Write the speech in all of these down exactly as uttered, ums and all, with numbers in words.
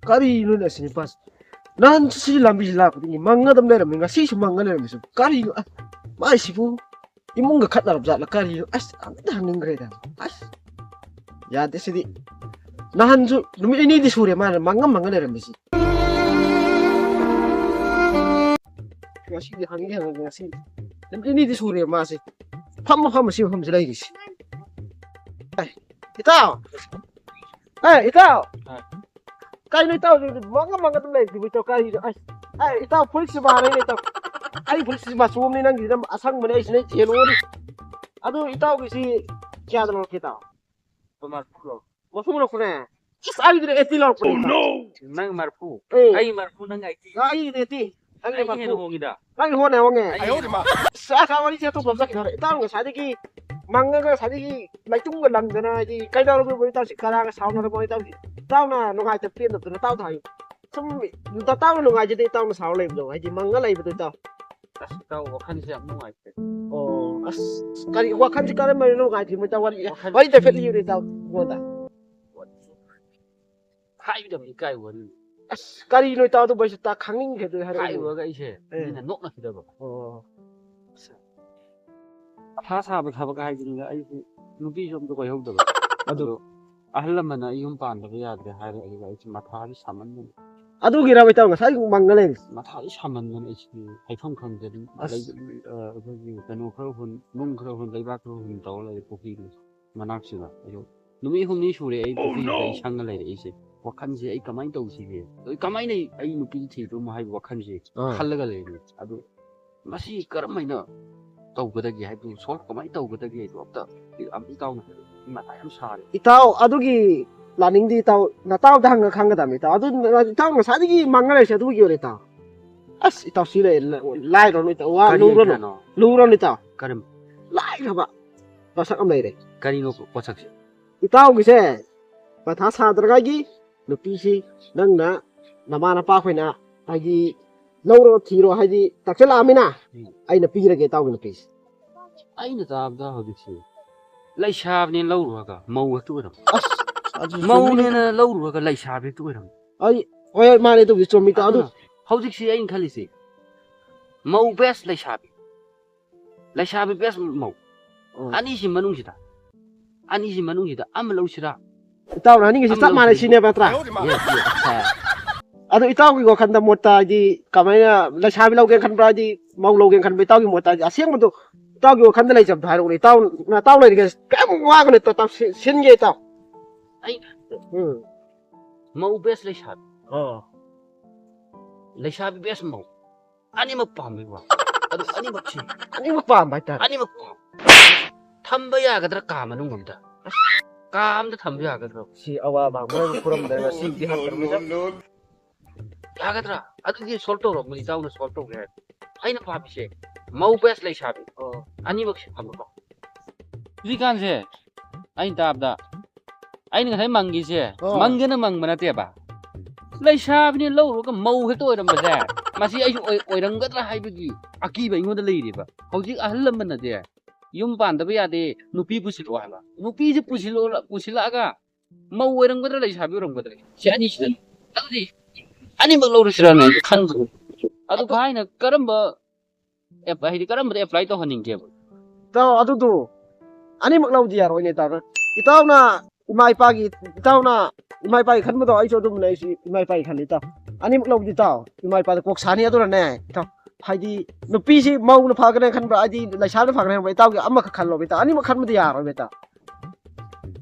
ꯀꯔꯤꯅꯣꯅꯦ ꯑꯁꯤ ꯅꯨꯄꯥꯁꯤ? ꯅꯍꯥꯟꯁꯨ ꯁꯤ ꯂꯝꯕꯤꯁꯤ ꯂꯥꯛꯄꯗꯒꯤ ꯃꯪꯉ ꯑꯗꯨꯝ ꯂꯩꯔꯝꯃꯤ, ꯉꯁꯤꯁꯨ ꯃꯪꯉ ꯂꯩꯔꯝꯃꯤꯁꯨ ꯀꯔꯤꯅꯣ? ꯑ, ꯃꯥꯏꯁꯤꯕꯨ ꯏꯃꯨꯡꯒ ꯈꯠꯅꯔꯕ ꯖꯥꯠꯂ ꯀꯔꯤꯅꯣ? ꯑꯁ, ꯑꯝꯇ ꯍꯪꯅꯤꯡꯈ꯭ꯔꯦꯗ꯫ ꯑꯁ, ꯌꯥꯗꯦ ꯁꯤꯗꯤ꯫ ꯅꯍꯥꯟꯁꯨ ꯅꯨꯃꯤꯠ ꯅꯤꯅꯤꯗꯤ ꯁꯨꯔꯦ ꯃꯥꯅ ꯃꯪꯉ ꯃꯪꯉ ꯂꯩꯔꯝꯃꯤꯁꯤ꯫ ꯉꯁꯤꯗꯤ ꯍꯪꯒꯦ ꯍꯪꯉꯒꯦ ꯉꯁꯤ꯫ ꯅꯨꯃꯤꯠ ꯅꯤꯅꯤꯗꯤ ꯁꯨꯔꯦ ꯃꯥꯁꯦ ꯐꯝ ꯃꯐꯝ ꯑꯁꯤ ꯃꯐꯝꯁꯤ ꯂꯩꯔꯤꯁꯤ꯫ ꯑꯦ, ꯏꯇꯥꯎ! ꯑꯦ, ꯏꯇꯥꯎ! ꯍꯥꯏ꯫ ꯀꯩꯅꯣ ꯏꯇꯥꯎꯁꯤ ꯃꯪꯉ ꯃꯪꯉ ꯑꯗꯨꯝ ꯂꯩꯔꯤꯁꯤꯕꯨ ꯏꯇꯥꯎ ꯀꯔꯤꯅꯣ? ꯑꯁ, ꯑꯦ, ꯏꯇꯥꯎ ꯐꯨꯔꯤꯠꯁꯤ ꯃꯥꯟꯅꯩꯅꯦ ꯏꯇꯥꯎ꯫ ꯑꯩ ꯐꯨꯔꯤꯠꯁꯤ ꯃꯆꯨ ꯑꯃꯅꯤ ꯅꯪꯒꯤꯁꯤꯅ ꯑꯁꯪꯕꯅꯦ ꯑꯩꯁꯤꯅ ꯌꯦꯜꯂꯣꯅꯤ꯫ ꯑꯗꯨ ꯏꯇꯥꯎꯒꯤꯁꯤ ꯀꯌꯥꯗ ꯂꯧꯔꯛꯀꯦ ꯏꯇꯥꯎ? ꯂꯨꯄꯥ ꯃꯔꯐꯨ ꯂꯧ꯫ ꯃꯔꯐꯨ ꯂꯧꯔꯛꯄꯅꯦ? ꯑꯁ, ꯑꯩꯒꯤꯗꯨꯅ eighty ꯂꯧꯔꯛꯄꯅꯦ ꯏꯇꯥꯎ꯫ ꯅꯪ ꯃꯔꯐꯨ, ꯑꯦ꯫ ꯑꯩ ꯃꯔꯐꯨ, ꯅꯪ eighty꯫ ꯑ, ꯑꯩꯒꯤꯗꯤ eighty꯫ ꯅꯪꯒꯤ ꯑꯩꯒꯤ ꯍꯦꯟꯅ ꯃꯔꯐꯨ꯫ ꯍꯣꯡꯉꯤꯗ꯫ ꯅꯪꯒꯤ ꯍꯣꯡꯅ ꯍꯣꯡꯉꯦ꯫ ꯑꯩꯒꯤ ꯍꯦꯟꯅ ꯍꯣꯡꯉꯤ꯫ ꯑꯁ, ꯑꯁ, ꯋꯥꯔꯤꯁꯦ ꯑꯇꯣꯞꯄ ꯑꯃ ꯆꯠꯈꯤꯗꯧꯔꯦ꯫ ꯏꯇꯥꯎ ꯉꯁꯥꯏꯗꯒꯤ ꯃꯪꯉꯒ ꯉꯁꯥꯏꯗꯒꯤ ꯂꯩꯇꯨꯝꯒ ꯂꯪꯗꯅ ꯍꯥꯏꯗꯤ ꯀꯩꯗꯧꯔꯕꯅꯣ ꯏꯇꯥꯎꯁꯤ ꯀꯅꯥꯒ ꯁꯥꯎꯅꯔꯕꯅꯣ ꯏꯇꯥꯎꯁꯤ? ꯏꯇꯥꯎꯅ ꯅꯨꯡꯉꯥꯏꯇꯕ ꯄꯦꯟꯗꯕꯗꯨꯅ ꯏꯇꯥꯎꯗ ꯍꯥꯏꯌꯨ꯫ ꯁꯨꯝ ꯅꯇꯥꯎꯅ ꯅꯨꯡꯉꯥꯏꯖꯗꯦ ꯏꯇꯥꯎꯅ ꯁꯥꯎꯔ ꯂꯩꯕꯗꯣ ꯍꯥꯏꯗꯤ ꯃꯪꯉ ꯂꯩꯕꯗꯣ ꯏꯇꯥꯎ꯫ ꯑꯁ, ꯏꯇꯥꯎ ꯋꯥꯈꯜꯁꯦ ꯌꯥꯝ ꯅꯨꯡꯉꯥꯏꯇꯦ꯫ ꯑꯣ, ꯑꯁ, ꯀꯔꯤ ꯋꯥꯈꯜꯁꯤ ꯀꯔꯝꯕꯅꯣ ꯅꯨꯡꯉꯥꯏꯇ꯭ꯔꯤꯃꯣ ꯏꯇꯥꯎ? ꯋꯥꯔꯤ, ꯋꯥꯈꯜ ꯋꯥꯔꯤ ꯍꯥꯏꯐꯦꯠ ꯂꯤꯌꯨꯅꯦ ꯏꯇꯥꯎ ꯑꯩꯉꯣꯟꯗ꯫ ꯍꯥꯏꯕꯗ ꯌꯥꯝ ꯏꯀꯥꯏꯕ ꯋꯥꯔꯤꯅꯤ꯫ ꯑꯁ, ꯀꯔꯤꯅꯣ ꯏꯇꯥꯎ ꯑꯗꯨꯕꯨ ꯑꯩꯁꯨ ꯇꯥ ꯈꯪꯅꯤꯡꯈ꯭ꯔꯦ ꯑꯗꯨ ꯍꯥꯏꯔꯛꯑꯣ꯫ ꯍꯥꯏꯔꯨꯔꯒ ꯑꯩꯁꯦ ꯑꯦ꯫ ꯃꯤꯅ ꯅꯣꯛꯅꯈꯤꯗꯕ꯫ ꯑꯣ꯫ ꯑꯁ, ꯃꯊꯥ ꯁꯥꯕ ꯊꯕꯛ ꯍꯥꯏꯗꯨꯅꯤꯗ ꯑꯩꯁꯦ ꯅꯨꯄꯤꯁꯨ ꯑꯝꯇ ꯀꯣꯏꯍꯧꯗꯕ꯫ ꯑꯗꯨ ꯑꯗꯣ ꯑꯍꯜ ꯂꯃꯟꯅ ꯑꯩ ꯌꯨꯝ ꯄꯥꯟꯗꯕ ꯌꯥꯗ꯭ꯔꯦ ꯍꯥꯏꯔꯦ, ꯑꯗꯨꯒ ꯑꯩꯁꯦ ꯃꯊꯥꯗꯤ ꯁꯥꯃꯟꯗꯅ꯫ ꯑꯗꯨꯒꯤꯔꯕ ꯏꯇꯥꯎ ꯉꯁꯥꯏ ꯃꯪꯉ ꯂꯩꯔꯤꯁꯦ? ꯃꯊꯥꯗꯤ ꯁꯥꯃꯟꯗꯅ ꯑꯩꯁꯦ ꯍꯥꯏꯐꯝ ꯈꯪꯗꯦ꯫ ꯑꯗꯨꯝ ꯑꯁ꯫ ꯂꯩ-, ꯑ, ꯑꯩꯈꯣꯏꯒꯤ ꯀꯩꯅꯣ ꯈꯔ ꯍꯨꯟ, ꯅꯨꯡ ꯈꯔ ꯍꯨꯟ, ꯂꯩꯕꯥꯛ ꯈꯔ ꯍꯨꯟ ꯇꯧꯔ ꯂꯩꯔꯦ ꯄꯨꯈ꯭ꯔꯤꯗꯨ ꯃꯅꯥꯛꯁꯤꯗ꯫ ꯑꯩꯁꯨ ꯅꯨꯃꯤꯠ ꯍꯨꯝꯅꯤ ꯁꯨꯔꯦ ꯑꯩ ꯄꯨꯈ꯭ꯔꯤꯁꯤꯗ ꯑꯩ ꯁꯪꯉ ꯂꯩꯔꯛꯏꯁꯦ꯫ ꯋꯥꯈꯜꯁꯦ ꯑꯩ ꯀꯃꯥꯏꯅ ꯇꯧꯁꯤꯒꯦ? ꯑꯩ ꯀꯃꯥꯏꯅ ꯑꯩ ꯅꯨꯄꯤ ꯊꯤꯗꯣꯏꯅꯣ ꯍꯥꯏꯕ ꯋꯥꯈꯜꯁꯦ ꯑꯥ꯫ ꯈꯜꯂꯒ ꯂꯩꯔꯦ꯫ ꯑꯗꯨ ꯃꯁꯤ ꯀꯔꯝ ꯍꯥꯏꯅ ꯇꯧꯒꯗꯒꯦ ꯍꯥꯏꯕꯗꯨ, solve ꯀꯃꯥꯏꯅ ꯇꯧꯒꯗꯒꯦ ꯍꯥꯏꯗꯨ ꯑꯝꯇ, ꯑꯝꯇ ꯏꯇꯥꯎꯅ ꯍꯥꯏꯔꯛꯑꯣ꯫ ꯑꯩ ꯃꯊꯥ ꯌꯥꯝ ꯁꯥꯔꯦ꯫ ꯏꯇꯥꯎ, ꯑꯗꯨꯒꯤ planningꯗꯤ ꯏꯇꯥꯎ ꯅꯇꯥꯎꯗ ꯍꯪꯉ ꯈꯪꯒꯗꯕꯅꯤ ꯏꯇꯥꯎ꯫ ꯑꯗꯨ ꯏꯇꯥꯎ ꯉꯁꯥꯏꯗꯒꯤ ꯃꯪꯉ ꯂꯩꯔꯤꯁꯦ ꯑꯗꯨꯒꯤ ꯑꯣꯏꯔꯦ ꯏꯇꯥꯎ꯫ ꯑꯁ, ꯏꯇꯥꯎ ꯁꯤ ꯂꯩ, ꯂꯥꯏꯔꯨꯔꯅꯨ ꯏꯇꯥꯎ꯫ ꯋꯥ ꯀꯔꯤ ꯂꯨꯔꯅꯨ꯫ ꯍꯥꯏꯅꯣ? ꯂꯨꯔꯅꯨ ꯏꯇꯥꯎ꯫ ꯀꯔꯝ? ꯂꯥꯏꯔꯕ ꯄꯣꯠꯁꯛ ꯑꯃ ꯂꯩꯔꯦ꯫ ꯀꯔꯤꯅꯣ ꯄꯣꯠꯁꯛꯁꯦ? ꯏꯇꯥꯎꯒꯤꯁꯦ ꯃꯊꯥ ꯁꯥꯗ꯭ꯔꯉꯥꯏꯒꯤ ꯅꯨꯄꯤꯁꯤ ꯅꯪꯅ ꯅꯃꯥ ꯅꯄꯥ ꯑꯩꯈꯣꯏꯅ ꯍꯥꯏꯗꯤ ꯂꯧꯔꯣ ꯊꯤꯔꯣ ꯍꯥꯏꯗꯤ ꯇꯥꯛꯁꯤꯜꯂꯛꯑꯃꯤꯅ ꯎꯝ꯫ ꯑꯩꯅ ꯄꯤꯔꯒꯦ ꯏꯇꯥꯎꯒꯤ ꯅꯨꯄꯤꯁꯤ꯫ ꯑꯩꯅ ꯇꯥꯕꯗ ꯍꯧꯖꯤꯛꯁꯤ ꯂꯩꯁꯥꯕꯅꯦꯅ ꯂꯧꯔꯨꯔꯒ ꯃꯧ ꯍꯦꯛꯇ ꯑꯣꯏꯔꯝꯃꯦ꯫ ꯑꯁ, ꯑꯗꯨ ꯆꯨꯝꯃꯤꯅꯦ꯫ ꯃꯧꯅꯦꯅ ꯂꯧꯔꯨꯔꯒ ꯂꯩꯁꯥꯕꯤ ꯍꯦꯛꯇ ꯑꯣꯏꯔꯝꯃꯦ꯫ ꯑꯩ, ꯍꯣꯏ, ꯍꯣꯏ, ꯃꯥꯅꯦ, ꯑꯗꯨꯕꯨꯗꯤ ꯆꯨꯝꯃꯤ, ꯏꯇꯥꯎ꯫ ꯑꯗꯨ ꯑꯗꯨꯅ ꯍꯧꯖꯤꯛꯁꯤ ꯑꯩꯅ ꯈꯜꯂꯤꯁꯤ, ꯃꯧ best ꯂꯩꯁꯥꯕꯤ, ꯂꯩꯁꯥꯕꯤ best ꯃꯧ, ꯑꯣ꯫ ꯑꯅꯤꯁꯤ ꯃꯅꯨꯡꯁꯤꯗ, ꯑꯅꯤꯁꯤ ꯃꯅꯨꯡꯁꯤꯗ ꯑꯃ ꯂꯧꯁꯤꯔꯥ? ꯏꯇꯥꯎꯅ ꯍꯥꯏꯅꯤꯡꯉꯤꯁꯤ ꯑꯃ ꯆꯞ ꯃꯥꯟꯅꯩ ꯂꯧꯁꯤꯔꯥ? ꯁꯤꯅꯦꯕ, ꯅꯠꯇ꯭ꯔꯥ? Yes, yes, sir. ꯑꯗꯣ ꯏꯇꯥꯎꯒꯤ ꯋꯥꯈꯜꯗ, ꯃꯣꯠꯇ, ꯍꯥꯏꯗꯤ, ꯀꯃꯥꯏꯅ, ꯂꯩꯁꯥꯕꯤ ꯂꯧꯒꯦꯅ ꯈꯟꯕ꯭ꯔꯥ, ꯍꯥꯏꯗꯤ, ꯃꯧ ꯂꯧꯒꯦꯅ ꯈꯟꯕ꯭ꯔꯥ? ꯏꯇꯥꯎꯒꯤ ꯃꯣꯠꯇ, ꯍꯥꯏꯗꯤ, ꯑꯁꯦꯡꯕꯗꯣ, ꯏꯇꯥꯎꯒꯤ ꯋꯥꯈꯜꯗ ꯂꯩꯖꯕꯗꯣ ꯍꯥꯏꯔꯛꯎꯅꯦ꯫ ꯏꯇꯥꯎ, ꯅꯇꯥꯎ ꯂꯩꯔꯤꯉꯩ ꯀꯌꯥꯝ ꯋꯥꯒꯅꯣ, ꯏꯇꯥꯎ, ꯁꯤ-, ꯁꯤꯟꯒꯦ, ꯏꯇꯥꯎ꯫ ꯑꯩ ꯎꯝ꯫ ꯃꯧ best ꯂꯩꯁꯥꯕꯤ꯫ ꯑꯣ꯫ ꯂꯩꯁꯥꯕꯤ best ꯃꯧ꯫ ꯑꯅꯤꯃꯛ ꯄꯥꯝꯃꯦꯕ꯫ ꯑꯗꯨ ꯑꯅꯤꯃꯛꯁꯤ ꯑꯅꯤꯃꯛ ꯄꯥꯝꯕ ꯍꯥꯏꯇꯥꯔꯦ꯫ ꯑꯅꯤꯃꯛ ꯄꯥꯝ-, ꯊꯝꯕ ꯌꯥꯒꯗ꯭ꯔꯥ ꯀꯥ ꯃꯅꯨꯡ ꯑꯝꯗ? ꯀꯥ ꯑꯝꯗ ꯊꯝꯕ ꯌꯥꯒꯗ꯭ꯔꯣ? ꯁꯤ ꯑꯋꯥꯕ ꯑꯃ ꯈꯨꯔꯝꯗ꯭ꯔꯒ ꯁꯤꯕꯨꯗꯤ ꯍꯟꯗ꯭ꯔꯕꯅꯤꯅ꯫ ꯌꯥꯒꯗ꯭ꯔꯥ? ꯑꯗꯨꯗꯤ solve ꯇꯧꯔꯛꯑꯣ, ꯏꯇꯥꯎꯅ solve ꯇꯧꯒꯦ ꯍꯥꯏꯔꯗꯤ꯫ ꯑꯩꯅ ꯄꯥꯝꯃꯤꯁꯦ ꯃꯧ best ꯂꯩꯁꯥꯕꯤ꯫ ꯑꯣ꯫ ꯑꯅꯤꯃꯛꯁꯦ ꯐꯪꯕꯀꯣ꯫ ꯍꯧꯖꯤꯛꯀꯥꯟꯁꯦ ꯑꯩꯅ ꯇꯥꯕꯗ, ꯑꯩꯅ ꯉꯁꯥꯏ ꯃꯪꯒꯤꯁꯦ, ꯑꯣ꯫ ꯃꯪꯒꯦꯅ ꯃꯪꯕ ꯅꯠꯇꯦꯕ꯫ ꯂꯩꯁꯥꯕꯤꯅꯦ ꯂꯧꯔꯨꯔꯒ ꯃꯧ ꯍꯦꯛꯇ ꯑꯣꯏꯔꯝꯕꯁꯦ, ꯃꯁꯤ ꯑꯩꯁꯨ ꯑꯣꯏ-, ꯑꯣꯏꯔꯝꯒꯗ꯭ꯔꯥ ꯍꯥꯏꯕꯒꯤ ꯑꯀꯤꯕ ꯑꯩꯉꯣꯟꯗ ꯂꯩꯔꯤꯕ꯫ ꯍꯧꯖꯤꯛ ꯑꯍꯜ ꯂꯃꯟꯅꯗꯤ ꯌꯨꯝ ꯄꯥꯟꯗꯕ ꯌꯥꯗꯦ, ꯅꯨꯄꯤ ꯄꯨꯁꯤꯜꯂꯛꯑꯣ ꯍꯥꯏꯕ꯫ ꯅꯨꯄꯤꯁꯦ ꯄꯨꯁꯤꯜꯂꯛꯑꯣ-, ꯄꯨꯁꯤꯜꯂꯛꯑꯒ ꯃꯧ ꯑꯣꯏꯔꯝꯒꯗ꯭ꯔꯥ, ꯂꯩꯁꯥꯕꯤ ꯑꯣꯏꯔꯝꯒꯗ꯭ꯔꯥ? ꯁꯤ ꯑꯅꯤꯁꯤꯗ꯫ ꯑꯗꯨꯗꯤ ꯑꯅꯤꯃꯛ ꯂꯧꯔꯁꯤꯔꯥꯅ ꯑꯩꯁꯨ ꯈꯟꯕ꯫ ꯑꯗꯨ ꯚꯥꯏꯅ ꯀꯔꯝꯕ ꯑꯦꯞ-, ꯍꯥꯏꯗꯤ ꯀꯔꯝꯕꯗ apply ꯇꯧꯍꯟꯅꯤꯡꯒꯦꯕ? ꯏꯇꯥꯎ, ꯑꯗꯨꯗꯣ ꯑꯅꯤꯃꯛ ꯂꯧꯗꯤ ꯌꯥꯔꯣꯏꯅꯦ, ꯏꯇꯥꯎ꯫ ꯏꯇꯥꯎꯅ ꯏꯃꯥ ꯏꯄꯥꯒꯤ, ꯏꯇꯥꯎꯅ ꯏꯃꯥ ꯏꯄꯥꯒꯤ ꯈꯟꯕꯗꯣ, ꯑꯩꯁꯨ ꯑꯗꯨꯝꯕꯅꯦ, ꯑꯩꯁꯨ ꯏꯃꯥ ꯏꯄꯥꯒꯤ ꯈꯜꯂꯤ, ꯏꯇꯥꯎ꯫ ꯑꯅꯤꯃꯛ ꯂꯧꯕꯗꯤ, ꯏꯇꯥꯎ, ꯏꯃꯥ ꯏꯄꯥꯗ ꯀꯣꯛ ꯁꯥꯅꯤ꯫ ꯑꯗꯨꯅ ꯅꯦ, ꯏꯇꯥꯎ, ꯍꯥꯏꯗꯤ, ꯅꯨꯄꯤꯁꯤ ꯃꯧꯅ ꯐꯒꯅꯦ ꯈꯟꯕ꯭ꯔꯥ, ꯍꯥꯏꯗꯤ, ꯂꯩꯁꯥꯕꯤꯅ ꯐꯒꯅꯦ ꯈꯟꯕ꯭ꯔꯥ? ꯏꯇꯥꯎꯒꯤ ꯑꯃꯈꯛ ꯈꯜꯂꯣꯕ, ꯏꯇꯥꯎ꯫ ꯑꯅꯤꯃꯛ ꯈꯟꯕꯗꯤ ꯌꯥꯔꯣꯏꯕ, ꯏꯇꯥꯎ꯫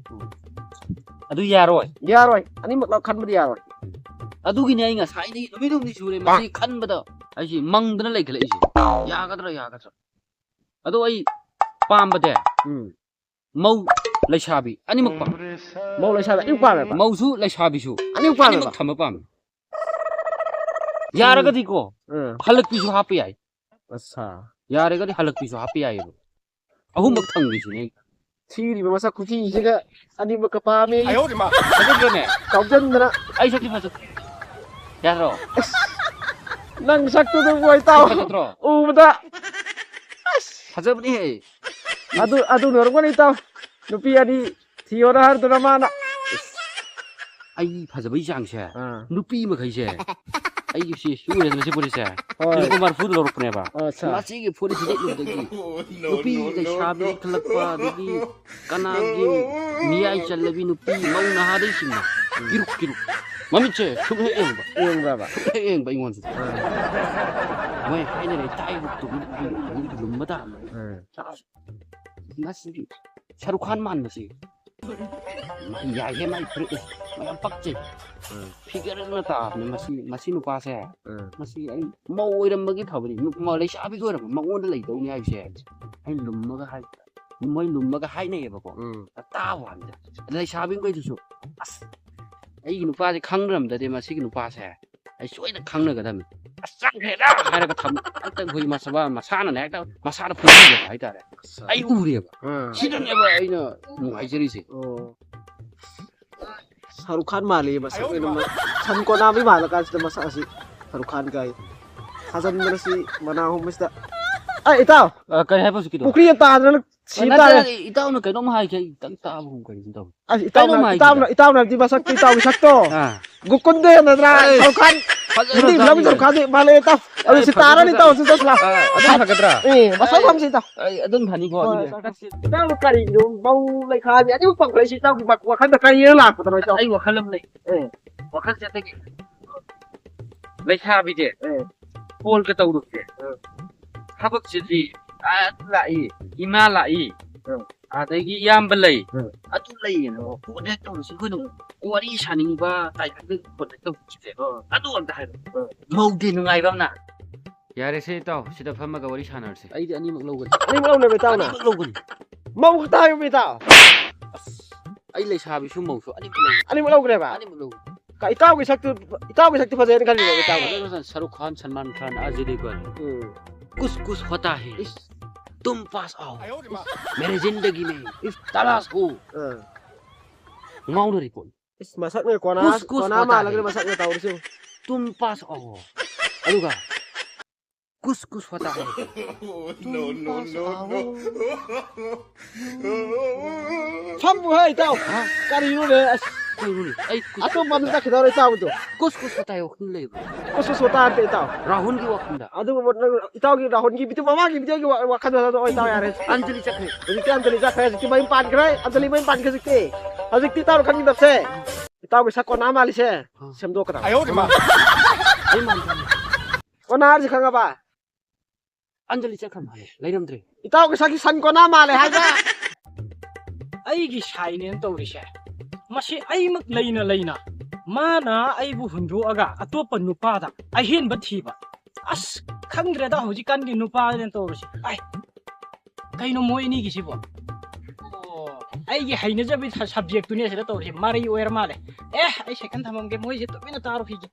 ꯑꯗꯨ ꯌꯥꯔꯣꯏ? ꯌꯥꯔꯣꯏ, ꯑꯅꯤꯃꯛ ꯂꯧ-, ꯈꯟꯕꯗꯤ ꯌꯥꯔꯣꯏ꯫ ꯑꯗꯨꯒꯤꯅꯦ ꯑꯩ ꯉꯁꯥꯏꯗꯒꯤ ꯅꯨꯃꯤꯠ ꯍꯨꯝꯅꯤ ꯁꯨꯔꯦ ꯃꯁꯤ ꯈꯟꯕꯗ, ꯑꯩꯁꯤ ꯃꯪꯗꯅ ꯂꯩꯈꯠꯂꯛꯏꯁꯦ꯫ ꯌꯥꯒꯗ꯭ꯔꯥ, ꯌꯥꯒꯗ꯭ꯔꯥ? ꯑꯗꯣ ꯑꯩ ꯄꯥꯝꯕꯗꯤ ꯎꯝ꯫ ꯃꯧ ꯂꯩꯁꯥꯕꯤ ꯑꯅꯤꯃꯛ ꯄꯥꯝꯃꯦ꯫ ꯃꯧ ꯂꯩꯁꯥꯕꯤ ꯑꯅꯤꯃꯛ ꯄꯥꯝꯃꯦꯕ? ꯃꯧꯁꯨ ꯂꯩꯁꯥꯕꯤꯁꯨ ꯑꯅꯤꯃꯛ ꯄꯥꯝꯃꯦꯕ? ꯑꯅꯤꯃꯛ ꯊꯝꯕ ꯄꯥꯝꯃꯦ꯫ ꯌꯥꯔꯒꯗꯤꯀꯣ, ꯎꯝ꯫ ꯍꯜꯂꯛꯄꯤꯁꯨ ꯍꯥꯞꯄ ꯌꯥꯏ꯫ ꯑꯠꯁꯥ꯫ ꯌꯥꯔꯒꯗꯤ ꯍꯜꯂꯛꯄꯤꯁꯨ ꯍꯥꯞꯄ ꯌꯥꯏꯌꯦꯕ꯫ ꯑꯍꯨꯝꯃꯛ ꯊꯝꯒꯦꯁꯤꯅꯦ ꯑꯩ꯫ ꯊꯤꯔꯤꯕ ꯃꯁꯛ ꯈꯨꯊꯤꯁꯤꯒ ꯑꯅꯤꯃꯛꯀ ꯄꯥꯝꯃꯦ꯫ ꯐꯖꯗ꯭ꯔꯅꯦ? ꯀꯥꯎꯖꯟꯗꯅ꯫ ꯑꯩ ꯁꯛꯇꯤ ꯐꯖ-, ꯌꯥꯗ꯭ꯔꯣ? ꯅꯪ ꯁꯛꯇꯨꯗꯕꯨ ꯏꯇꯥꯎ ꯐꯖꯗ꯭ꯔꯣ? ꯎꯕꯗ꯫ ꯑꯁ꯫ ꯐꯖꯕꯅꯤꯍꯦ꯫ ꯑꯗꯨ, ꯑꯗꯨ ꯂꯣꯏꯔꯛꯄꯅꯤ ꯏꯇꯥꯎ꯫ ꯅꯨꯄꯤ ꯑꯅꯤ ꯊꯤꯌꯣꯅ ꯍꯥꯏꯔꯗꯨꯅ ꯃꯥꯅ꯫ ꯑꯩ ꯐꯖꯕꯩ ꯆꯥꯡꯁꯦ, ꯑꯥ꯫ ꯅꯨꯄꯤ ꯃꯈꯩꯁꯦ, ꯑꯩꯒꯤ ꯁꯤ, ꯁꯤ ꯎꯔꯦꯗꯅ ꯁꯤ ꯐꯨꯔꯤꯠꯁꯦ? ꯍꯣꯏ꯫ ꯂꯨꯄꯥ ꯃꯔꯤꯐꯨꯗ ꯂꯧꯔꯛꯄꯅꯦꯕ꯫ ꯑꯠꯁꯥ꯫ ꯃꯁꯤꯒꯤ ꯐꯨꯔꯤꯠꯁꯤ ꯂꯤꯠꯂꯨꯕꯗꯒꯤ ꯅꯨꯄꯤ ꯂꯩꯁꯥꯕꯤ ꯏꯟꯈꯠꯂꯛꯄ, ꯑꯗꯒꯤ ꯀꯅꯥꯒꯤ ꯃꯤꯌꯥꯏ ꯆꯜꯂꯕꯤ ꯅꯨꯄꯤ, ꯃꯧ ꯅꯍꯥꯗꯩꯁꯤꯡꯅ ꯀꯤꯔꯨꯛ ꯀꯤꯔꯨꯛ ꯃꯃꯤꯠꯁꯦ ꯁꯨꯝ ꯍꯦꯛ ꯌꯦꯡꯕ꯫ ꯌꯦꯡꯕ꯭ꯔꯕ? ꯁꯨꯝ ꯍꯦꯛ ꯌꯦꯡꯕ ꯑꯩꯉꯣꯟꯁꯤꯗ꯫ ꯑꯥ꯫ ꯃꯣꯏ ꯍꯥꯏꯅꯔꯦ, "ꯇꯥꯏꯕꯨꯛꯇꯨ ꯂꯨꯝꯕ ꯇꯥꯕꯅꯤ"꯫ ꯑꯥ꯫ ꯃꯁꯤꯒꯤ ꯁꯔꯨꯛ ꯈꯥꯟ ꯃꯥꯟꯕꯁꯤ꯫ ꯃꯥ ꯌꯥꯏꯍꯦ, ꯃꯥꯏ ꯐꯨꯔꯤꯠ ꯑꯁꯤ꯫ ꯃꯥ ꯌꯥꯝ ꯄꯛꯆꯩ꯫ ꯎꯝ꯫ ꯐꯤꯒꯔ ꯑꯃ ꯇꯥꯕꯅꯦ ꯃꯁꯤ, ꯃꯁꯤ ꯅꯨꯄꯥꯁꯦ꯫ ꯎꯝ꯫ ꯃꯁꯤ ꯑꯩ ꯃꯧ ꯑꯣꯏꯔꯝꯕꯒꯤ ꯐꯕꯅꯤ꯫ ꯅꯨ-, ꯃꯧ ꯂꯩꯁꯥꯕꯤꯒ ꯑꯣꯏꯔꯝꯕ ꯃꯉꯣꯟꯗ ꯂꯩꯗꯧꯅꯤ ꯍꯥꯏꯕꯁꯦ꯫ ꯑꯩ ꯂꯨꯝꯃꯒ ꯍꯥꯏ-, ꯃꯣꯏ ꯂꯨꯝꯃꯒ ꯍꯥꯏꯅꯩꯌꯦꯕꯀꯣ꯫ ꯎꯝ꯫ ꯇꯥꯕ ꯋꯥꯅꯤꯗ꯫ ꯂꯩꯁꯥꯕꯤꯈꯩꯗꯨꯁꯨ, "ꯑꯁ, ꯑꯩꯒꯤ ꯅꯨꯄꯥꯁꯦ ꯈꯪꯅꯔꯝꯗꯗꯤ ꯃꯁꯤꯒꯤ ꯅꯨꯄꯥꯁꯦ ꯑꯩ ꯁꯣꯏꯗꯅ ꯈꯪꯅꯒꯗꯕꯅꯤ꯫ ꯑꯁ, ꯆꯪꯈ꯭ꯔꯦꯗ!" ꯍꯥꯏꯔꯒ ꯊꯝ-, ꯍꯦꯛꯇ ꯑꯩꯈꯣꯏ ꯃꯁꯥ-, ꯃꯁꯥꯅ ꯍꯦꯛꯇ ꯃꯁꯥꯗ ꯐꯨꯕꯤꯕ ꯍꯥꯏꯇꯥꯔꯦ꯫ ꯑꯠꯁꯥ꯫ ꯑꯩ ꯎꯔꯦꯕ꯫ ꯑꯥ꯫ ꯁꯤꯗꯅꯦꯕ ꯑꯩꯅ ꯅꯨꯡꯉꯥꯏꯖꯔꯤꯁꯦ꯫ ꯑꯣ꯫ ꯁꯥꯔꯨꯛ ꯈꯥꯟ ꯃꯥꯜꯂꯤ ꯃꯁꯛ ꯑꯣꯏꯅ ꯃ-, ꯁꯟ ꯀꯣꯟꯅꯕꯤ ꯃꯥꯜꯂꯀꯥꯟꯁꯤꯗ ꯃꯁꯛ ꯑꯁꯤ ꯁꯥꯔꯨꯛ ꯈꯥꯟ ꯀꯥꯏ꯫ ꯊꯥꯖꯟꯗꯅ ꯁꯤ ꯃꯅꯥ ꯑꯍꯨꯝꯁꯤꯗ꯫ ꯑꯦ, ꯏꯇꯥꯎ! ꯑ, ꯀꯔꯤ ꯍꯥꯏꯕ ꯍꯧꯖꯤꯛꯀꯤꯗꯣ? ꯄꯨꯈ꯭ꯔꯤ ꯑꯃ ꯇꯥꯗꯅ ꯁꯤ ꯑ, ꯅꯠꯇꯦ, ꯇꯥꯔꯦ꯫ ꯅꯠꯇꯦ, ꯏꯇꯥꯎꯅ ꯀꯩꯅꯣꯝ ꯍꯥꯏꯈꯤ, ꯑꯩ ꯈꯤꯇꯪ ꯇꯥꯕꯒꯨꯝ ꯀꯔꯤꯒꯨꯝ ꯇꯧꯏ꯫ ꯑꯁ, ꯏꯇꯥꯎꯅ, ꯀꯩꯅꯣꯝ ꯍꯥꯏꯈꯤꯗ꯫ ꯏꯇꯥꯎꯅ, ꯏꯇꯥꯎꯅ ꯍꯥꯏꯕꯗꯤ ꯃꯁꯛꯇꯤ ꯏꯇꯥꯎꯒꯤ ꯁꯛꯇꯣ꯫ ꯑꯥ꯫ ꯒꯣꯀꯨꯟꯗ ꯌꯥꯝ ꯅꯠꯇ꯭ꯔꯥ? ꯑꯦ, ꯁꯔꯨꯛ ꯈꯥꯟ, ꯐꯖꯅ ꯍꯤꯟꯗꯤ ꯐꯤꯂꯝꯒꯤ ꯈꯪꯉꯦ꯫ ꯁꯔꯨꯛ ꯈꯥꯟꯗꯤ ꯃꯥꯜꯂꯦ ꯏꯇꯥꯎ꯫ ꯑꯗꯨ ꯑꯦ, ꯁꯤ ꯐꯖ-, ꯇꯥꯔꯅꯤ ꯐꯖ-, ꯏꯇꯥꯎ, ꯁꯤ ꯆꯠꯂꯥ꯫ ꯑꯥ, ꯑꯗꯨꯝ ꯐꯒꯗ꯭ꯔꯥ? ꯑꯦ, ꯃꯁꯛ ꯑꯦ, ꯐꯝꯁꯤ ꯏꯇꯥꯎ꯫ ꯑꯩ ꯑꯗꯨꯝ ꯐꯅꯤꯀꯣ, ꯍꯣꯏ, ꯑꯗꯨꯗꯤ꯫ ꯁꯔꯨꯛ ꯈꯥꯟ꯫ ꯏꯇꯥꯎ ꯀꯔꯤꯅꯣ? ꯃꯧ ꯂꯩꯈꯥꯕꯤ ꯑꯅꯤꯃꯛ ꯄꯥꯡꯈꯠꯂꯛꯏꯁꯤ ꯏꯇꯥꯎꯒꯤ ꯋꯥꯈꯜꯗ ꯀꯔꯤ ꯂꯥꯛꯄꯗꯅꯣ ꯏꯇꯥꯎ? ꯑꯩ ꯋꯥꯈꯜ ꯑꯃ ꯂꯩ꯫ ꯑꯦ꯫ ꯋꯥꯈꯜꯁꯦ ꯑꯇꯩꯒꯤ ꯂꯩꯁꯥꯕꯤꯁꯦ ꯑꯦ꯫ ꯐꯣꯟꯒ ꯇꯧꯔꯨꯁꯦ꯫ ꯑꯦ꯫ ꯊꯕꯛꯁꯤꯗꯤ ꯑꯥ ꯂꯥꯛꯏ, ꯏꯃꯥ ꯂꯥꯛꯏ, ꯑꯦ꯫ ꯑꯗꯒꯤ ꯏꯌꯥꯝꯕ ꯂꯩ, ꯑꯦ꯫ ꯑꯗꯨ ꯂꯩꯌꯦꯅ ꯐꯣꯟ ꯍꯦꯛ ꯇꯧꯔꯨꯁꯤ꯫ ꯑꯩꯈꯣꯏꯅ ꯋꯥꯔꯤ ꯁꯥꯅꯤꯡꯕ ꯇꯥꯏꯞꯇ ꯐꯣꯟ ꯍꯦꯛ ꯇꯧꯔꯨꯁꯦ꯫ ꯑꯦ꯫ ꯑꯗꯨ ꯑꯝꯇ ꯍꯥꯏꯔꯣ꯫ ꯑꯦ꯫ ꯃꯧꯗꯤ ꯅꯨꯡꯉꯥꯏꯕ ꯑꯃꯅ꯫ ꯌꯥꯔꯦꯁꯦ ꯏꯇꯥꯎ, ꯁꯤꯗ ꯐꯝꯃꯒ ꯋꯥꯔꯤ ꯁꯥꯟꯅꯔꯁꯦ꯫ ꯑꯩꯗꯤ ꯑꯅꯤꯃꯛ ꯂꯧꯒꯅꯤ꯫ ꯑꯅꯤꯃꯛ ꯂꯧꯅꯦꯕ ꯏꯇꯥꯎꯅ? ꯑꯅꯤꯃꯛ ꯂꯧꯒꯅꯤ꯫ ꯃꯧ ꯈꯛꯇ ꯍꯥꯏꯌꯨ ꯏꯇꯥꯎ꯫ ꯑꯁ, ꯑꯩ ꯂꯩꯁꯥꯕꯤꯁꯨ ꯃꯧꯁꯨ ꯑꯅꯤꯃꯛ ꯂꯧꯒꯅꯤ꯫ ꯑꯅꯤꯃꯛ ꯂꯧꯒꯅꯦꯕ? ꯑꯅꯤꯃꯛ ꯂꯧꯒꯅꯤ꯫ ꯀ-, ꯏꯇꯥꯎꯒꯤ ꯁꯛꯇꯨ, ꯏꯇꯥꯎꯒꯤ ꯁꯛꯇꯨ ꯐꯖꯩꯅ ꯈꯜꯂꯤꯕ ꯏꯇꯥꯎꯅ? ꯐꯖꯅ ꯐꯖꯅ ꯁꯔꯨꯛ ꯈꯥꯟ, ꯁꯜꯃꯥꯟ ꯈꯥꯟ, ꯑꯖꯦ ꯗꯦꯕꯒꯟ꯫ ꯎꯝ꯫ कुछ कुछ होता है। ꯏꯁ꯫ तुम पास आओ। मेरी जिंदगी में ꯏꯁ꯫ तलाश हो। ꯑꯥ꯫ ꯉꯥꯎꯅꯔꯤ ꯄꯣꯠꯅꯤ꯫ ꯏꯁ, ꯃꯁꯛꯅ ꯀꯣꯅꯥ, कुछ कुछ ꯀꯣꯅꯥ होता ꯃꯥꯜꯂꯒꯅꯤ है। ꯃꯁꯛꯅ ꯇꯧꯔꯤꯁꯤ꯫ तुम पास आओ꯫ ꯑꯗꯨꯒ कुछ कुछ होता है। No, no, no, no. ꯐꯝꯃꯨ ꯍꯦ, ꯏꯇꯥꯎ꯫ ꯍꯥ? ꯀꯔꯤꯅꯣꯅꯦ? ꯑꯁ, ꯀꯩꯅꯣꯅꯦ? ꯑꯩ ꯀꯨꯁ-, ꯑꯇꯣꯞꯄ ꯑꯃ ꯆꯠꯈꯤꯗꯧꯔꯦ ꯏꯇꯥꯎꯗꯣ꯫ ꯀꯨꯁ ꯀꯨꯁ ꯍꯣꯇꯥ ꯍꯥꯏ ꯋꯥꯈꯜ ꯂꯩꯕ꯭ꯔꯣ? ꯀꯨꯁ ꯀꯨꯁ ꯍꯣꯇꯥ ꯅꯠꯇꯦ ꯏꯇꯥꯎ꯫ ꯔꯥꯍꯨꯜꯒꯤ ꯋꯥꯈꯜꯗ꯫ ꯑꯗꯨꯒꯨꯝꯕ ꯅꯪ ꯏꯇꯥꯎꯒꯤ ꯔꯥꯍꯨꯜꯒꯤ ꯚꯤꯗꯤꯑꯣ, ꯃꯃꯥꯡꯒꯤ ꯚꯤꯗꯤꯑꯣꯒꯤ ꯋꯥ-, ꯋꯥꯈꯜꯗꯣ ꯑꯗꯣ ꯏꯇꯥꯎ ꯌꯥꯔꯦ꯫ ꯑꯟꯖꯂꯤ ꯆꯠꯈ꯭ꯔꯦ꯫ ꯍꯧꯖꯤꯛꯇꯤ ꯑꯟꯖꯂꯤ ꯆꯠꯈ꯭ꯔꯦ, ꯍꯧꯖꯤꯛꯇꯤ ꯃꯌꯨꯝ ꯄꯥꯟꯈ꯭ꯔꯦ, ꯑꯟꯖꯂꯤ ꯃꯌꯨꯝ ꯄꯥꯟꯈ꯭ꯔꯦ ꯍꯧꯖꯤꯛꯇꯤ꯫ ꯍꯧꯖꯤꯛꯇꯤ ꯏꯇꯥꯎꯅ ꯈꯪꯒꯗꯕꯁꯦ, ꯏꯇꯥꯎꯒꯤ ꯁꯛ ꯀꯣꯟꯅ ꯃꯥꯜꯂꯤꯁꯦ, ꯑꯥ꯫ ꯁꯦꯝꯗꯣꯛꯀꯗꯕ꯫ ꯑꯩ ꯃꯥꯟꯗꯦ꯫ ꯀꯣꯟꯅ ꯍꯥꯏꯔꯤꯁꯦ ꯈꯪꯉꯕ? ꯑꯟꯖꯂꯤ ꯆꯠꯈ꯭ꯔ ꯃꯥꯜꯂꯦ, ꯂꯩꯔꯝꯗ꯭ꯔꯦ꯫ ꯏꯇꯥꯎꯒꯤ ꯁꯛꯁꯤ ꯁꯟ ꯀꯣꯟꯅ ꯃꯥꯜꯂꯦ ꯍꯥꯏꯕ꯫ ꯑꯩꯒꯤ ꯁꯥꯏꯅꯦꯅ ꯇꯧꯔꯤꯁꯦ, ꯃꯁꯤ ꯑꯩꯃꯛ ꯂꯩꯅ ꯂꯩꯅ ꯃꯥꯅ ꯑꯩꯕꯨ ꯍꯨꯟꯗꯣꯛꯑꯒ ꯑꯇꯣꯞꯄ ꯅꯨꯄꯥꯗ ꯑꯍꯦꯟꯕ ꯊꯤꯕ꯫ ꯑꯁ, ꯈꯪꯗ꯭ꯔꯦꯗ ꯍꯧꯖꯤꯛꯀꯥꯟꯒꯤ ꯅꯨꯄꯥꯗꯅ ꯇꯧꯔꯤꯁꯦ꯫ ꯑꯩ, ꯀꯩꯅꯣ ꯃꯣꯏ ꯑꯅꯤꯒꯤꯁꯤꯕꯣ? ꯑꯣ, ꯑꯩꯒꯤ ꯍꯩꯅꯖꯕꯤ ꯁ-, subjectꯇꯨꯅꯦ ꯁꯤꯗ ꯇꯧꯔꯤꯁꯦ, ꯃꯔꯩ ꯑꯣꯏꯔ ꯃꯥꯜꯂꯦ꯫ ꯑꯦ, ꯑꯩ second ꯊꯝꯃꯝꯒꯦ, ꯃꯣꯏꯁꯦ ꯇꯨꯃꯤꯟꯅ ꯇꯥꯔꯨꯈꯤꯒꯦ꯫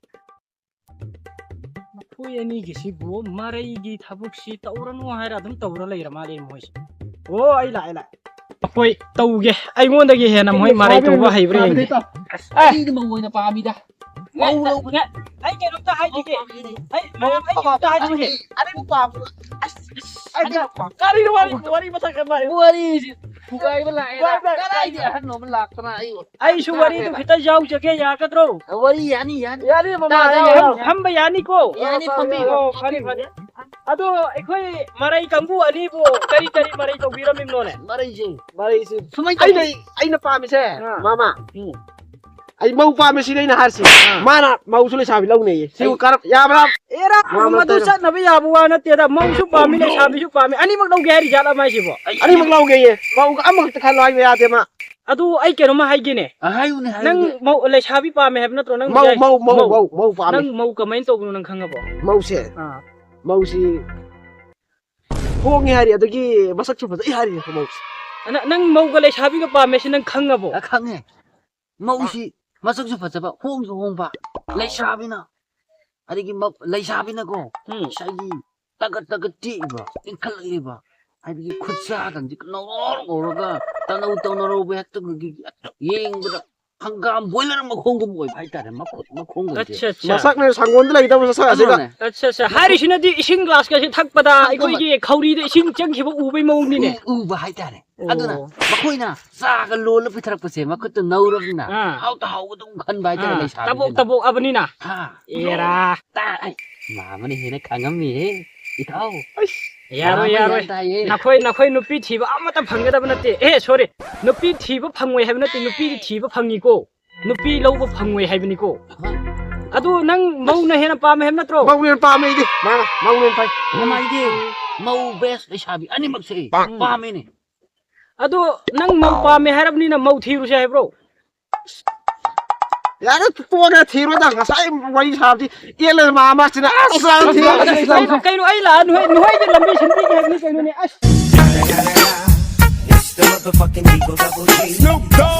ꯃꯈꯣꯏ ꯑꯅꯤꯒꯤꯁꯤꯕꯨ ꯃꯔꯩꯒꯤ ꯊꯕꯛꯁꯤ ꯇꯧꯔꯅꯨ ꯍꯥꯏꯔ ꯑꯗꯨꯝ ꯇꯧꯔ ꯂꯩꯔ ꯃꯥꯜꯂꯦ ꯃꯣꯏꯁꯦ꯫ ꯑꯣ, ꯑꯩ ꯂꯥꯛꯑꯦ, ꯂꯥꯛꯑꯦ꯫ ꯑꯩꯈꯣꯏ ꯇꯧꯒꯦ꯫ ꯑꯩꯉꯣꯟꯗꯒꯤ ꯍꯦꯟꯅ ꯃꯣꯏ ꯃꯔꯩ ꯇꯧꯕ ꯍꯩꯕ꯭ꯔꯥ ꯌꯦꯡꯒꯦ꯫ ꯑꯁ, ꯑꯩꯗꯤ ꯃꯧ ꯑꯣꯏꯅ ꯄꯥꯝꯃꯤꯗ꯫ ꯃꯧ ꯂꯧꯕ-, ꯉ-, ꯑꯩ ꯀꯩꯅꯣꯝꯇ ꯍꯥꯏꯈꯤꯒꯦ꯫ ꯑꯩ, ꯃꯌꯥꯝ, ꯑꯩ ꯀꯩꯅꯣꯝꯇ ꯍꯥꯏꯈꯤꯒꯦ꯫ ꯑꯩ, ꯑꯩ, ꯀꯔꯤꯅꯣ ꯋꯥꯔꯤ, ꯋꯥꯔꯤ ꯃꯊꯛ ꯀꯟꯅ ꯍꯥꯏꯌꯨ꯫ ꯋꯥꯔꯤꯁꯤ ꯊꯨꯒꯥꯏꯕ ꯂꯥꯛꯑꯦꯗ꯫ ꯋꯥꯔꯤ, ꯋꯥꯔꯤ꯫ ꯀꯗꯥꯏꯗꯒꯤ ꯑꯍꯟꯅꯣ ꯑꯃ ꯂꯥꯛꯇꯅ ꯑꯩ ꯋꯥꯔꯤ ꯁꯥꯟꯅꯔꯦꯗ꯫ ꯑꯩꯁꯨ ꯋꯥꯔꯤꯗꯨ ꯈꯤꯇ ꯌꯥꯎꯖꯒꯦ, ꯌꯥꯒꯗ꯭ꯔꯣ? ꯋꯥꯔꯤ ꯌꯥꯅꯤ, ꯌꯥꯅꯤ꯫ ꯌꯥꯅꯤ, ꯃꯃꯥ, ꯇꯥꯗ ꯌꯥꯎ, ꯌꯥꯎ꯫ ꯌꯥꯎ꯫ ꯐꯝꯕ ꯌꯥꯅꯤꯀꯣ? ꯌꯥꯅꯤ, ꯐꯝꯕꯤꯌꯨ꯫ ꯑꯣ, ꯐꯅꯤ, ꯐꯅꯤ꯫ ꯑꯗꯣ ꯑꯩꯈꯣꯏ ꯃꯔꯩ ꯀꯥꯡꯕꯨ ꯑꯅꯤꯕꯨ ꯀꯔꯤ ꯀꯔꯤ ꯃꯔꯩ ꯇꯧꯕꯤꯔꯝꯃꯤꯕꯅꯣꯅꯦ? ꯃꯔꯩꯁꯦ꯫ ꯃꯔꯩꯁꯦ꯫ ꯁꯨꯃꯥꯏꯅ ꯑꯩꯅ, ꯇꯧꯁꯤ꯫ ꯑꯩꯅ ꯄꯥꯝꯃꯤꯁꯦ, ꯑꯥ꯫ ꯃꯥꯃ꯫ ꯎꯝ꯫ ꯑꯩ ꯃꯧ ꯄꯥꯝꯃꯦ ꯁꯤꯅꯦ ꯑꯩꯅ ꯍꯥꯏꯔꯤꯁꯤ꯫ ꯑꯥ꯫ ꯃꯥꯅ ꯃꯧꯁꯨ ꯂꯩꯁꯥꯕꯤ ꯂꯧꯅꯦꯌꯦ꯫ ꯁꯤꯕꯨ ꯑꯩ ꯀꯔꯞ-, ꯌꯥꯕ꯭ꯔꯥ? ꯑꯦꯔꯥ, ꯃꯥꯃ ꯃꯗꯨ ꯇꯩꯔꯣ꯫ ꯆꯠꯅꯕ ꯌꯥꯕ ꯋꯥ ꯅꯠꯇꯦꯗ꯫ ꯃꯧꯁꯨ ꯄꯥꯝꯃꯤ, ꯂꯩꯁꯥꯕꯤꯁꯨ ꯄꯥꯝꯃꯤ꯫ ꯑꯅꯤꯃꯛ ꯂꯧꯒꯦ ꯍꯥꯏꯔꯤ ꯖꯥꯠꯂ ꯃꯥꯏꯁꯤꯕꯣ? ꯑꯅꯤꯃꯛ ꯂꯧꯒꯦꯌꯦ꯫ ꯃꯧ ꯑꯃꯈꯛꯇ ꯈꯜꯂꯣ ꯍꯥꯏꯕ ꯌꯥꯗꯦ ꯃꯥ꯫ ꯑꯗꯨ ꯑꯩ ꯀꯩꯅꯣꯝꯃ ꯍꯥꯏꯒꯦꯅꯦ꯫ ꯑ, ꯍꯥꯏꯌꯨꯅꯦ, ꯍꯥꯏꯌꯨꯅꯦ꯫ ꯅꯪ ꯃꯧ, ꯂꯩꯁꯥꯕꯤ ꯄꯥꯝꯃꯦ ꯍꯥꯏꯕ ꯅꯠꯇ꯭ꯔꯣ ꯅꯪ ꯃꯧ, ꯍꯥꯏ-, ꯃꯧ, ꯃꯧ, ꯃꯧ꯫ ꯃꯧ, ꯃꯧ ꯄꯥꯝꯃꯦ꯫ ꯅꯪ ꯃꯧ ꯀꯃꯥꯏꯅ ꯇꯧꯕꯅꯣ ꯅꯪ ꯈꯪꯉꯕꯣ? ꯃꯧꯁꯦ? ꯑꯥ꯫ ꯃꯧꯁꯤ ꯍꯣꯡꯉꯦ ꯍꯥꯏꯔꯤ, ꯑꯗꯒꯤ ꯃꯁꯛꯁꯨ ꯐꯖꯩ ꯍꯥꯏꯔꯤ ꯃꯧꯁꯦ꯫ ꯅ-, ꯅꯪ ꯃꯧꯒ ꯂꯩꯁꯥꯕꯤꯒ ꯄꯥꯝꯃꯦ ꯁꯤ ꯅꯪ ꯈꯪꯉꯕꯣ? ꯑ, ꯈꯪꯉꯦ꯫ ꯃꯧꯁꯤ ꯃꯁꯛꯁꯨ ꯐꯖꯕ, ꯍꯣꯡꯁꯨ ꯍꯣꯡꯕ, ꯂꯩꯁꯥꯕꯤꯅ, ꯑꯗꯒꯤ ꯃ-, ꯂꯩꯁꯥꯕꯤꯅꯀꯣ, ꯎꯝ꯫ ꯉꯁꯥꯏꯒꯤ ꯇꯒꯠ ꯇꯒꯠ ꯇꯦꯛꯏꯕ, ꯏꯟꯈꯠꯂꯛꯂꯤꯕ, ꯍꯥꯏꯕꯗꯤ ꯈꯨꯠꯁꯥꯒꯁꯤ ꯅꯧꯔ ꯉꯧꯔꯒ, ꯇꯅꯧ ꯇꯧꯅꯔꯧꯕ ꯍꯦꯛꯇ ꯑꯩꯈꯣꯏꯒꯤ ꯍꯦꯛꯇ ꯌꯦꯡꯕꯗ ꯍꯪꯒꯥꯝ ꯕꯣꯏꯂꯔ ꯃꯈꯣꯡꯒꯨꯝꯕ ꯑꯣꯏꯕ ꯍꯥꯏꯇꯥꯔꯦ, ꯃꯈꯨꯠ ꯃꯈꯣꯡꯒꯨꯝꯁꯦ꯫ ꯑꯠꯆꯥ, ꯑꯠꯆꯥ꯫ ꯃꯁꯛꯅꯦ ꯁꯪꯒꯣꯝꯗ ꯂꯩꯒꯗꯕ ꯃꯁꯛ ꯑꯁꯤꯒ꯫ ꯑꯗꯨꯅꯦ꯫ ꯑꯠꯆꯥ, ꯑꯠꯆꯥ꯫ ꯍꯥꯏꯔꯤꯁꯤꯅꯗꯤ ꯏꯁꯤꯡ ꯒ꯭ꯂꯥꯁꯀꯁꯦ ꯊꯛꯄꯗ ꯑꯩꯈꯣꯏꯒꯤ ꯈꯧꯔꯤꯗ ꯏꯁꯤꯡ ꯆꯪꯈꯤꯕ ꯎꯕꯩ ꯃꯑꯣꯡꯅꯤꯅꯦ꯫ ꯎ- ꯎꯕ ꯍꯥꯏꯇꯥꯔꯦ꯫ ꯑꯣ꯫ ꯑꯗꯨꯅ ꯃꯈꯣꯏꯅ ꯆꯥꯒ ꯂꯣꯜꯂ ꯄꯤꯊꯔꯛꯄꯁꯦ ꯃꯈꯨꯠꯇ ꯅꯧꯔꯕꯅꯤꯅ ꯑꯥ꯫ ꯍꯥꯎꯇ ꯍꯥꯎꯕꯗꯨꯝ ꯈꯟꯕ ꯍꯥꯏꯇꯥꯔꯦ ꯑꯥ, ꯂꯩꯁꯥꯕꯤ ꯇꯕꯣꯛ ꯇꯕꯣꯛꯑꯕꯅꯤꯅ꯫ ꯍꯥ꯫ ꯑꯦꯔꯥ꯫ ꯇꯥ ꯑꯩ ꯃꯥꯃꯅ ꯍꯦꯟꯅ ꯈꯪꯉꯝꯃꯤꯍꯦ ꯏꯇꯥꯎ꯫ ꯌꯥꯔꯣꯏ, ꯃꯥꯃ ꯌꯥꯔꯣꯏ꯫ ꯒ꯭ꯌꯥꯟ ꯇꯥꯏꯌꯦ꯫ ꯅꯈꯣꯏ ꯅꯈꯣꯏ ꯅꯨꯄꯤ ꯊꯤꯕ ꯑꯃꯠꯇ ꯐꯪꯒꯗꯕ ꯅꯠꯇꯦ꯫ ꯑꯦ, ꯁꯣꯔꯤ, ꯅꯨꯄꯤ ꯊꯤꯕ ꯐꯪꯉꯣꯏ ꯍꯥꯏꯕ ꯅꯠꯇꯦ, ꯅꯨꯄꯤꯗꯤ ꯊꯤꯕ ꯐꯪꯉꯤꯀꯣ, ꯅꯨꯄꯤ ꯂꯧꯕ ꯐꯪꯉꯣꯏ ꯍꯥꯏꯕꯅꯤꯀꯣ꯫ ꯑꯗꯨ ꯅꯪ ꯃꯧꯅ ꯍꯦꯟꯅ ꯄꯥꯝꯃꯦ ꯍꯥꯏꯕ ꯅꯠꯇ꯭ꯔꯣ? ꯃꯧꯅ ꯍꯦꯟꯅ ꯄꯥꯝꯃꯦ ꯑꯩꯗꯤ꯫ ꯃꯥꯃ, ꯃꯧꯅ ꯍꯦꯟꯅ ꯐꯩ꯫ ꯃꯃꯥꯏꯗꯤ ꯃꯧ ꯕꯦꯁ ꯂꯩꯁꯥꯕꯤ ꯑꯅꯤꯃꯛꯁꯦ ꯑꯩ ꯎꯝ꯫ ꯄꯥꯝꯃꯦꯅꯦ꯫ ꯑꯗꯣ ꯅꯪ ꯃꯧ ꯄꯥꯝꯃꯦ ꯍꯥꯏꯔꯕꯅꯤꯅ ꯃꯧ ꯊꯤꯔꯨꯁꯦ ꯍꯥꯏꯕ꯭ꯔꯣ? ꯌꯥꯔꯦ, ꯇꯣꯛꯑꯒ ꯊꯤꯔꯣꯏꯗ꯫ ꯉꯁꯥꯏ ꯋꯥꯔꯤ ꯁꯥꯕꯗꯤ ꯌꯦꯠꯂꯦ ꯃꯥꯃꯁꯤꯅ꯫ ꯑꯁ, ꯌꯥꯔꯦ, ꯊꯤꯔꯣꯏꯗ꯫ ꯀꯩꯅꯣ, ꯀꯩꯅꯣ ꯑꯩ ꯂꯥꯛꯑ ꯅꯣꯏ ꯅꯣꯏꯗꯤ ꯂꯝꯕꯤ ꯁꯤꯟꯕꯤꯒꯦ ꯍꯥꯏꯕꯅꯤ ꯀꯩꯅꯣꯅꯦ꯫ ꯑꯁ꯫ It's the motherfucking Eagle Double G. Snoop Dogg.